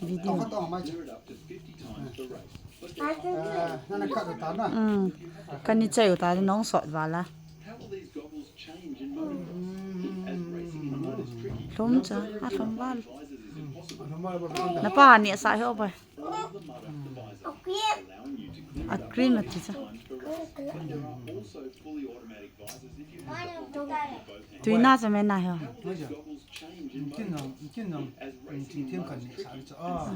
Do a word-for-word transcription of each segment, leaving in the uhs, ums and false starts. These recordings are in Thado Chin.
Video. Nana kat ta na. Kani chai uta nong sot vala. Lhum cha, a lhum val. Napa ni sa ho bai. A cream ati cha. Tuina cha me na ho. Kin nam, kin nam, kin them kan ni sa ni cha. Ah.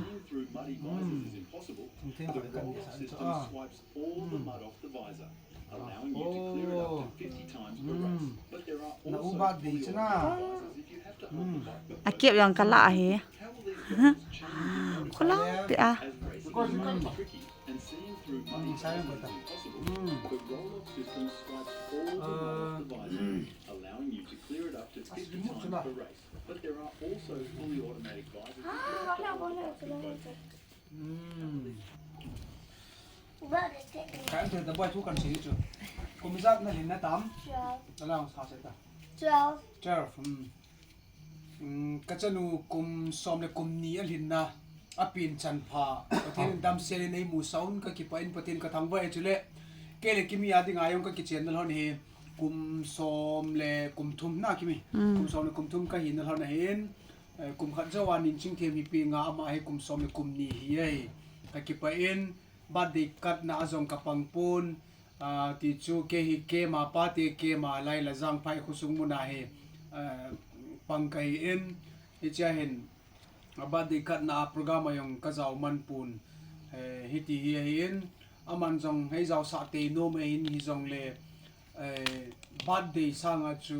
Kin them kan ni sa ni cha. Ah. Na u birthday chana. A kep yang kala hi. Khulang ti a. Ka em te da boy thu kan sei chu. Kum ijat na lhin na tam? Twelve. Alang sa se ta. Twelve. Twelve. Hmm. Hmm, ka chanu kum som le kum ni a lhin na a pin chan pha. Pathen in damsel in ei mu sa un ka kipah in Pathen ka thangvah e chule. Kei le Kimi a ding a jong ka kichen na lhon hi kum som le kum thum na Kimi. Hmm. Kum som le kum thum ka hi na lhon ahin. Eh, kum khat jou a ning ching them hi pi nga ama hi kum som le kum ni hi e. Ka kipah in birthday kat na a jong ka pang pon. Ah, ti chu kei hi kei ma pa te kei ma lai la jang phai khosung mun a hi, eh, pang ka hi in. Hi chia hin, a birthday kat na a program a jong ka jao man pon. Eh, hiti hi ahi in. Aman jong hei jao sa te nom e in hi jong le, eh, birthday sang a chu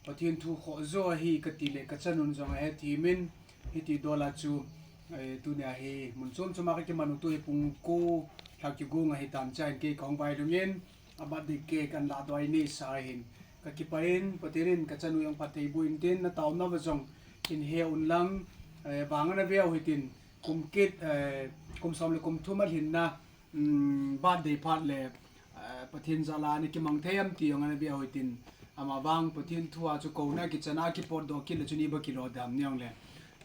Pathen thu khoh jo ahi ka ti le ka chanun jong a he thimin hiti dol a chu, eh, tunia hi mun chom chom a ka kiman u tu hi pung ko lha kigung ahi tan chan kei ka hung vai lungin a birthday cake an la doi ni sa hin ka kipah in Pathen in ka chanu jong phatthei boh in tin na taona va jong in he un lang, eh, vang na veu hitin kum kit, eh, kum som le kum thum a lhin na um, birthday phat le, eh, Pathen jal a na kimang thei am ti jong ana bia hoitin. Ama vang Pathen thu a chu kouna kichana kipot doh kit le chu ni ba kilo dam ni jong le.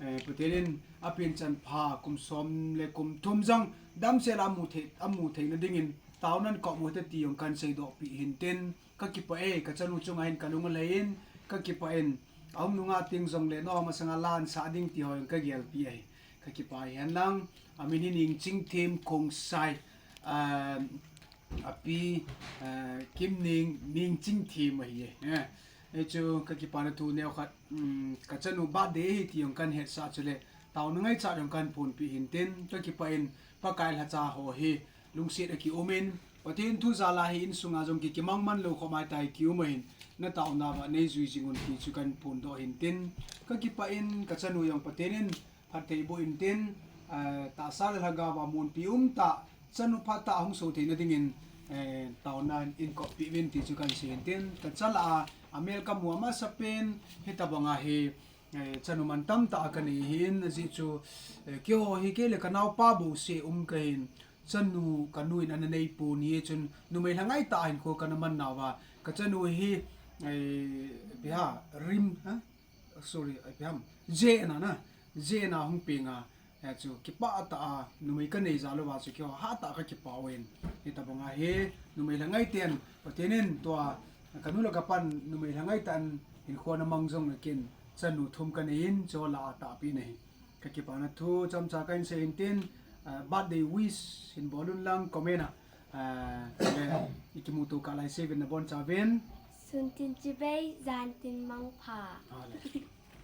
Eh, Pathen in a pin chan pha kum som le kum thum jong damsel a mu thei, a mu thei na dingin taonan kop mu te ti jong kan sei doh pi hin tin. Ka kipah e, ka chanu chunga hin ka lung a lei in, ka kipah in, a um nunga ting jong le, no masanga lan sa ding ti ho jong ka gel pi e. Ka kipah e hen lang, a min hi Ningchingthem Khongsai, ah, a pi, ah, Kimning, Ningchingthem ahi e. Eh, e chu ka kipana thu neo khat, um, ka chanu birthday ahi ti jong kan het sa chu le, taona ngai cha jong kan phun pi hin tin, ka kipah in, Pakai lhacha ho hi, lungset a ki um in, Pathen thu jal a hi insunga jong ki kimang man lou khom a tai ki um ahin, na taona va nei jui jing un ti chu kan phun doh hin tin, ka kipah in ka chanu jong Pathen in phatthei boh in tin, eh, tahsa le lhagao va mun pi um ta, chanu phat ta hung so thei na dingin, eh, taona in kop pi vin ti chu kan sei hin tin, ka cha la a, a mel ka mu a masa pen, hita bang a hi, Eh, chanu man tam ta ka nei hin, ajeh chu, eh, keiho hi kei le ka naopa bou se um ka hin, chanu ka nu in ana nei pon hi chun, numei lhangai ta hin kho ka na man nau va, ka chanu hi, eh, ipi ham, rim, ha? Sorry, eh, ipi ham, jena na, jena hung peng a, Eh, chu kipah tah a, numei ka nei jal uva chu keiho hatah a ka kipah uvin. Hita bang a hi, numei lhangai ten, Pathen in tua, ka nu le ka pan, numei lhangai tah in, hinkho na mang jong le kin, chanu thum ka nei in, chu la a tahpi na hi. Ka kipana thu, chomcha ka hin sei hin tin, eh, birthday wish, hin bol un lang, comment a, eh, le, i kimuto kah lai sei uvin na boncha uvin. Sun tin chibai, jan tin mangpha. Ah, le.